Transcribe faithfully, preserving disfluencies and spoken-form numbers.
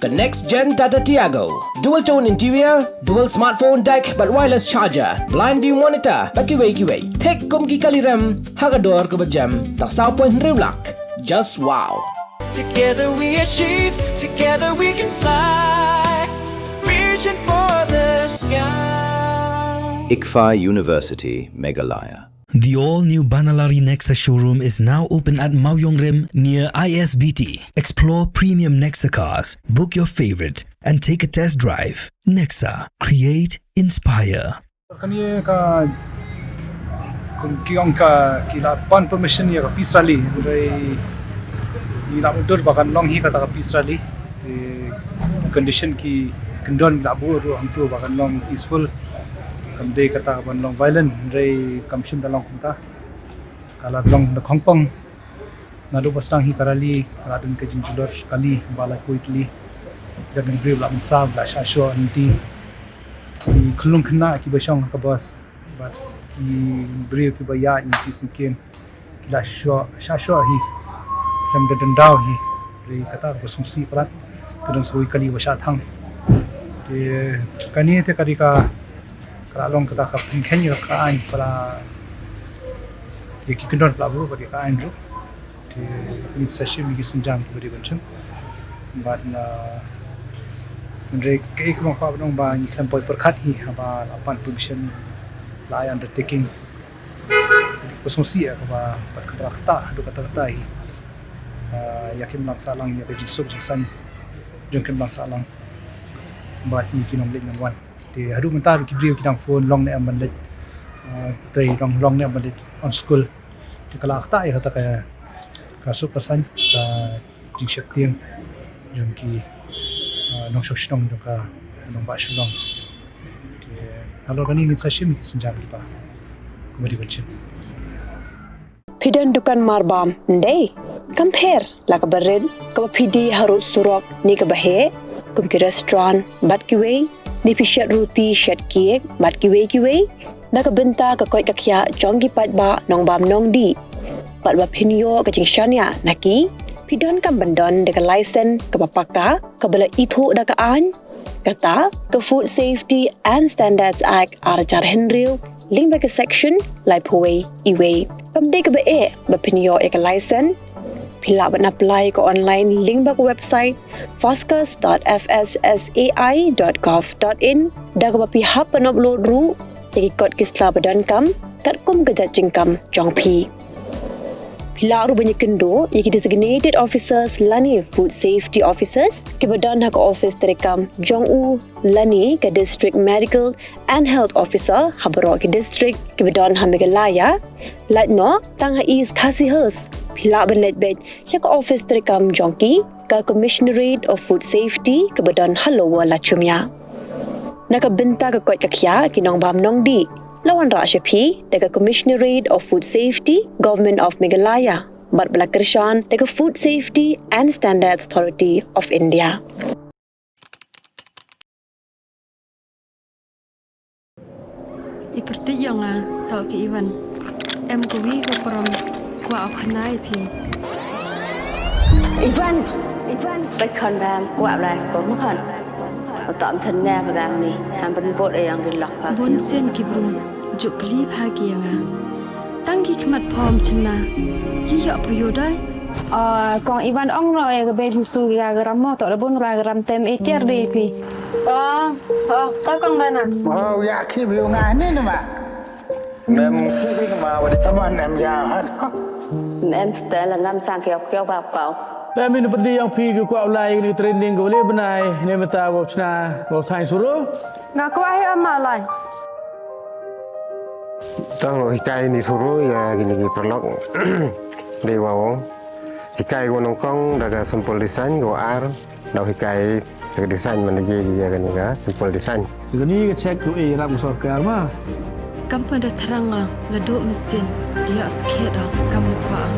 The next gen Tata Tiago. Dual tone interior, dual smartphone deck bad wireless charger, blind view monitor bad kiwei kiwei. Thik kum ki kali rem ha ka dor kaba jem, tang saw point hynriew lak. Just wow. Together we achieve, together we can fly, reaching for the sky. ICFAI University, Meghalaya. The all-new Banalari Nexa showroom is now open at Mawiongrim near I S B T. Explore premium Nexa cars, book your favorite, and take a test drive. Nexa, create, inspire. Kane ka, kum ki ong ka, ki la pan permission ïa ka peace rally, hynrei ngi la mutdur ba kan long hi kata ka peace rally. Te condition ki kyndon la buh ruh hangto ba kan long peaceful. Kam dei kata ban long violent, hynrei kam shym da long kumta. Ka la long da khongpong. Naduh ba sdang hi ka rally, ka la don ka jingjulor kali ba laiphew tylli. Dang ki briew la mynsaw, la shah shoh lynti. Ki khyllung khynnah kiba shong ha ka bus bad ki briew kiba ïaid lynti syngkien, ki la shoh, shah shoh hi. Khlem da don daw hi. Hynrei kata ka sngewsih palat, ka don sa kawei kali ba shah thang. Te kane te ka dei ka, ka la long kata ka pynkheiñ ïa ka aiñ, ka la, ïa ki kyndon ka la buh bad ïa ka aiñ ruh. Te ngin sa shim ïa ki sienjam kiba dei ban shim. Bad na, hynrei kaei kaba nga kwah ban ong ba ngi khlem poi pyrkhat hi haba la pan permission, la ai undertaking. Ka sngewsih ïa kaba, bad kaba la ktah haduh katta katta hi. Ah, ïa ki imlang sahlang, ïa ka jingsuk jingsaiñ jong ki imlang sahlang bad ïa ki nongleit nongwan. Te haduh mynta ki briew ki dang phone long ne em ban leit, ah, trei, long, long ne em ban leit on school. Te ka la ktah ïa kata ka, ka suk ka saiñ, ka jingsheptieng jong ki, ah, nongshong shnong jong ka nongbah Shillong. Te halor kane ngin sa shim ki sienjam kiba, kumba dei ban shim. Phi don dukan marbam, ym dei? Kam pher la kaba rit, kaba phi die harud surok ne kaba heh, kum ki restaurant bad kiwei, ne phi shet ruti, shet cake bad kiwei kiwei, na ka bynta ka koit ka khiah jong ki paidbah nongbam nongdih. Bad ba phin ïoh ka jingshaniah na ki, phi donkam ban don da ka license kaba paka, kaba la ithuh da ka aiñ, kata ka Food Safety and Standards Act ar hajar hynriew, lyngba ka section laiphew wei E wei. Kam dei kaba eh ba phin ïoh ïa ka license. Phi lah ban apply ka online lyngba ka website fascus dot F S S A I dot gov dot in, da kaba phi hap ban upload ruh ïa ki kot ki sla ba donkam katkum ka jait jingkam jong phi. Phi lah ruh ban ïakynduh ïa ki designated officers lane food safety officers kiba don ha ka office treikam jong u lane ka district medical and health officer ha baroh ki district kiba don ha Meghalaya, lait noh tang ha East Khasi Hills. Phi lah ban leit beit sha ka office treikam jong ki, ka Commissionerate of Food Safety kaba don ha Lower Lachumia. Na ka bynta ka koit ka khiah ki nongbam nongdih, la wanrah sha phi da ka Commissionerate of Food Safety, Government of Meghalaya, bad ba la kyrshan da ka Food Safety and Standards Authority of India. I pyrthei ïa nga, to ki Ivan. Em kawi ka prom, kwah u khana ïa phi. Ivan, Ivan, bai khon bam, kwah lai skor ma khon. Utam sen ne ba gam ni, ham ban bot e yang di lok pa. Bun sien ki bru, juk kli pha ki ïa nga. Tang ki khmat phom chynna, yi ïoh pha ïoh dai. Ah, kong Ivan ong no e ka bei musu ki ga gram mo, to da bun ga gram tem e tiar de phi. Oh, oh, to kong Rana. Oh, ya ki bi nga ni na ma. Mem ki bi ma wa di. Tama nem ya ha. Mem stel ngam sang kiau kiau ba kau. Mem in pedi yang phi ki kwah lai ni training ko le benai ne meta wa chna wa thai suru. Nga kwah hi ama lai. Tang hikai ni suru ya kini ki paralok. Dei wa hikai ko nongkong da ka simple design ko ar. Dau hikai ka design man lagi ya kani ka simple design. Kani ka check tu eh rap sorkar ma. Kam pynda thrang nga la duk mesin dia skhet kam kwah.